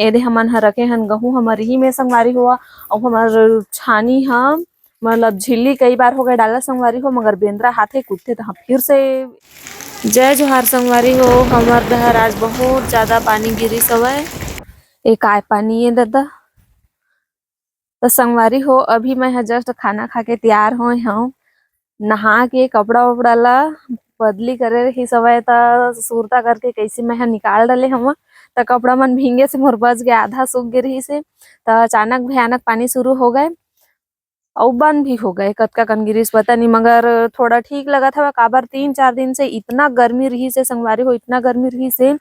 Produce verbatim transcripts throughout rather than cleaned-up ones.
एदे हमन ह रखे हन गहूं हमर इही में संगवारी हो, अउ हमर छानी ह मतलब झिल्ली कई बार हो गए डाला संगवारी हो, मगर बेंदरा हाथे कुदथे तहाँ फिर से। जय जोहार संगवारी हो, हमर डहर आज बहुत ज्यादा पानी गिरिस हवय। ए काय पानी ए ददा। त संगवारी हो, अभी मैं ह just खाना खा के तैयार होए हव। नहा के कपड़ा उपड़ा ला बदली करे रहिस हवय, त सुरता करके कैसे मैं ह निकाल डले हव। त कपड़ा मन भींगे से मोर बच गए, आधा सूख गे रहिस हे। त अचानक भयानक पानी शुरू हो गए, अउ बंद भी हो गए। कतका कन गिरिस पता नहीं, मगर थोड़ा ठीक लगत हवय। काबर तीन चार दिन से इतना गर्मी रहिस हे संगवारी हो, इतना गर्मी रहिस हे,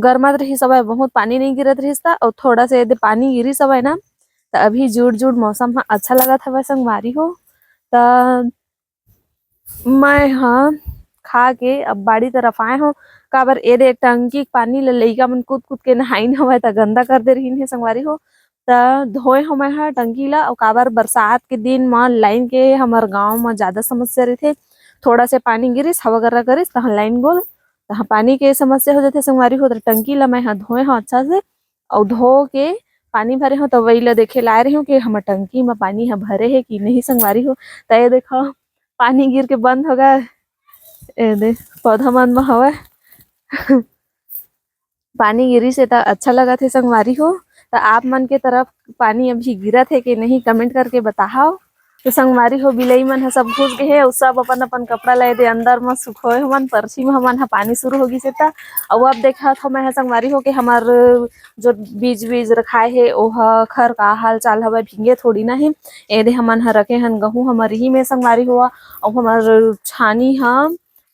गरमत रहिस हवय, बहुत पानी नहीं गिरत रहिस त, अउ थोड़ा से यदि पानी गिरिस हवय ना, त अभी जुड़ जुड़ मौसम ह अच्छा लगत हवय संगवारी हो। त मैं ह खा के अब बाड़ी तरफ आए हो, काबर एदे टंकी के पानी ल लइका मन कूद कूद के नहाइन हवय, त गंदा कर दे रहिन हे संगवारी हो। त धोए हो मैं ह टंकी ला, अउ काबर बरसात के दिन म लाइन के हमर गांव म ज्यादा समस्या रहिथे। थोड़ा से पानी गिरिस, हवा गर्रा करिस, तहाँ लाइन गोल, तहाँ पानी के समस्या हो जाथे संगवारी हो। त टंकी ला मैं ह धोए हो अच्छा से, अउ धो के पानी भरे हो, त वही ला देखे लाए रहे हो कि हमर टंकी म पानी ह भरे हे कि नहीं संगवारी हो। त ये देखो, पानी गिर के बंद हो गए। ए दे, पौधा मन म हवय। पानी गिरिस हे त अच्छा लगत हे संगवारी हो। त आप मन के तरफ पानी अभी गिरत हे कि नहीं, comment करके बताहव। तो संगवारी हो, बिलई मन ह सब घुस गए हे अउ सब अपन अपन कपड़ा ला एदे अंदर म सुखोए हवन, परछी म हमन ह पानी शुरू हो गिस हे त। अउ अब देखत हो मैं ह संगवारी हो के हमर जो बीज बीज रखाए हे ओह खर का हाल चाल हवय, भींगे थोड़ी ना हे। एदे हमन ह रखे हन गहूं हमर इही में संगवारी हो, अउ हमर छानी ह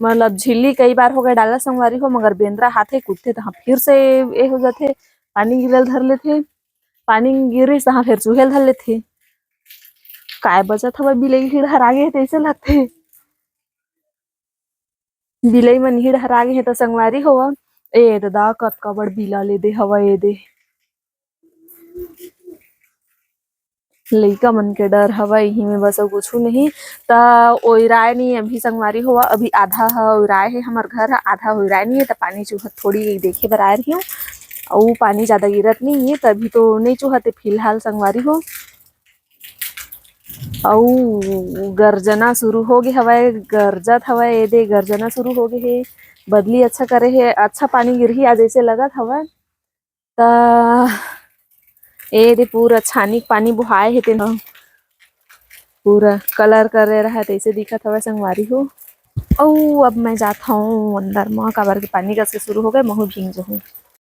मतलब झिल्ली कई बार हो गए डाला संगवारी हो, मगर बेंदरा हाथे कुदथे तहाँ फिर से ए हो जाथे, पानी गिरल धर लेथे। पानी गिरिस तहाँ फिर चूहेल धर लेथे। काय बचत हवय, बिलई हिड़हर आगे हे तइसे लगथे। बिलई मन हिड़हर आगे हे त संगवारी हो, ए ददा कतका बड़ बिला ले दे हवय ए दे। लइका मन के डर हवय इही में, बस अउ कुछु नहीं। त ओइराय नहीं अभी संगवारी हो, अभी आधा ह ओइराय हे हमर घर ह, आधा ओइराय नहीं हे, त पानी चुहत थोड़ी देखे बर आए रही हूँ। अउ पानी ज्यादा गिरत नहीं हे, तभी तो नहीं चुहत हे फिलहाल संगवारी हो। अउ गर्जना शुरू हो गे हवय, गरजत हवय, एदे गर्जना शुरू हो गे हे। बदली अच्छा करे हे, अच्छा पानी गिरही आज, ऐसे लगत हवय। त ए दे पूरा छानी के पानी बोहाए हे, तेन ह पूरा कलर करे रहा, तैसे दिखत हवय संगवारी हो। अउ अब मैं जात हव अंदर म, काबर के पानी कस के शुरू हो गए, महू भींग जहूं।